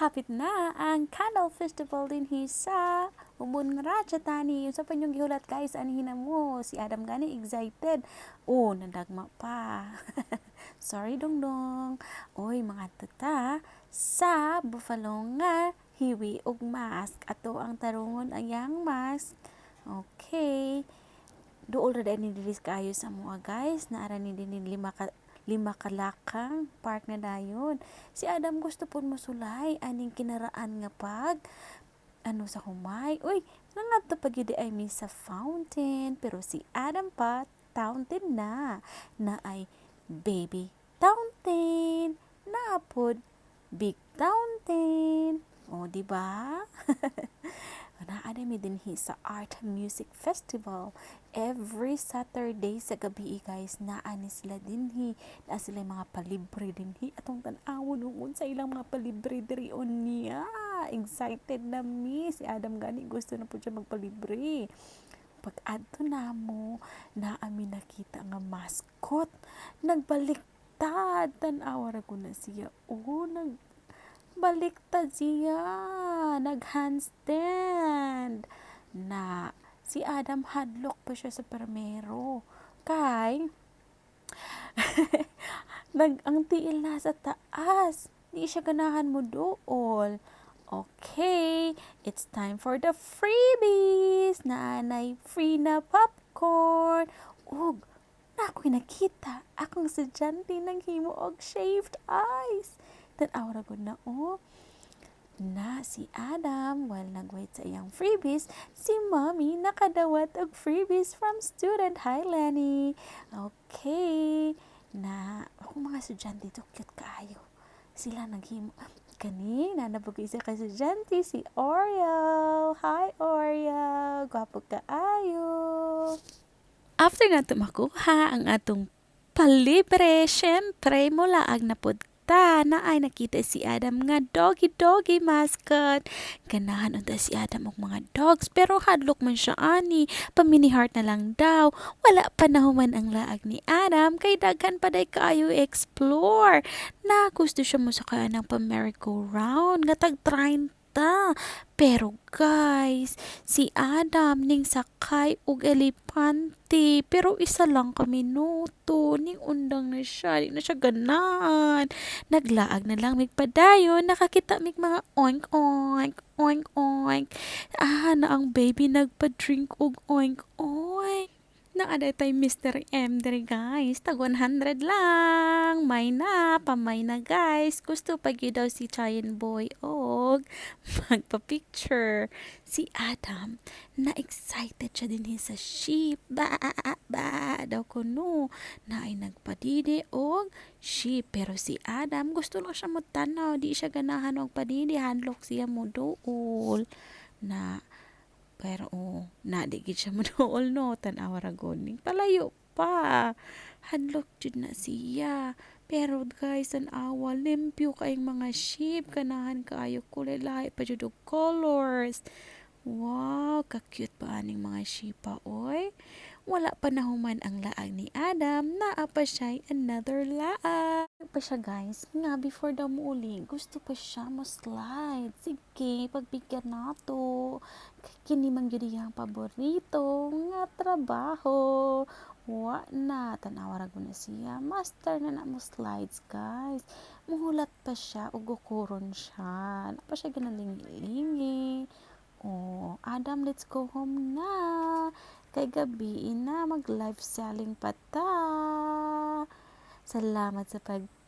Hapit na ang Candle Festival dinhi sa Ubon Ratchathani. Unsa pa inyong gihulat, guys? Anhi na mo. Si Adam gani excited. Oh, nadagma pa. Sorry, dong dong. Oy, mga tuta sa Buffalo nga hiwi og mask. Ato ang tarungon ang iyang mask. Okay. Duol ra ni diri kaayo sa amoa, guys. Naara ni dinhi lima kalakang park na dayon. Si Adam gusto pud mosulay aning kinaraan nga pag ano sa humay. Uy, nangadto pa gyud ay mi sa fountain, pero si Adam pa fountain na. Na ay baby fountain. Naa pod big fountain. O, di ba? Naa mi dinhi sa Art Music Festival. Every Saturday sa gabi, guys, naa ni sila dinhi. Naa sila mga palibre dinhi. Atong tan-awon ug unsa ilang mga palibre diri unya. Excited na mi. Si Adam gani gusto na pud siya magpalibre. Pag adto namo, naa mi nakita nga mascot. Nagbaliktad. Tan-awa ra ko na siya. Oh, nag baliktad siya. Nag-handstand. Na, si Adam hadlok pa siya sa permero. Kay, ang tiil nasa taas. Di siya ganahan mo duol. Okay, it's time for the freebies. Naanay free na popcorn. Ug, naa ko'y nakita. Akong estudyante nang himo og shaved ice. Tan-aw ra gud na, oh. Na si Adam while nagwait sa iyang freebies, si Mommy nakadawat og freebies from student. Hi, Lenny. Okay. Na akong mga estudyante to cute kaayo. Sila naghimo kani naa na isa ka estudyante, si Oriel. Hi, Oriel. Gwapo kaayo. After nato makuha ang atong palibre, syempre mulaag na pud ta. Naay nakita si Adam nga doggy doggy mascot. Ganahan unta si Adam og mga dogs, pero hadlok man siya ani. Pa mini heart na lang daw. Wala pa nahuman ang laag ni Adam kay daghan pa day kaayo explore. Na gusto siya mosakay ng pa merry-go-round nga tag 30. Pero guys, si Adam ning sakay og elepante, pero isa lang ka minuto ning undang na siya, di na siya ganahan. Naglaag na lang mig padayon, nakakita mig mga oink oink, oink oink. Ah, na ang baby nagpa-drink og oink oink. Naa tay Mr. M diri, guys. Tag 100 lang. May na, pamay na, guys. Gusto pa gyud daw si Giant Boy og magpa-picture. Si Adam, na excited siya din sa sheep. Ba ba daw kuno. Na ay nagpadidi og sheep. Pero si Adam, gusto lang siya motanaw. Di siya ganahan og padidi. Hadlok siya mo duol. Na pero oh, na di gid siya moduol, no? Tan-awa ra gud ning palayo pa. Hadlok jud na siya. Pero guys, tan-awa, limpyo kaayong mga sheep, ganahan kaayo kulay, lahi pa jud og colors. Wow, ka-cute pa aning mga sheep pa, oy. Wala pa nahuman ang laag ni Adam, naa pa siya another laag. Pa siya, guys, nga before daw muuli, gusto pa siya mo slide. Sige, pagbigyan nato. Kini man gyud iyang paborito nga trabaho. Wa na, tan-awa ra gud na siya. Master na na mo slides, guys. Muhulat pa siya ug gukuron siya. Na pa siya ginalingi-lingi. Oh, Adam, let's go home na. Kay gabi na, mag live selling pa ta. Salamat sa pagtan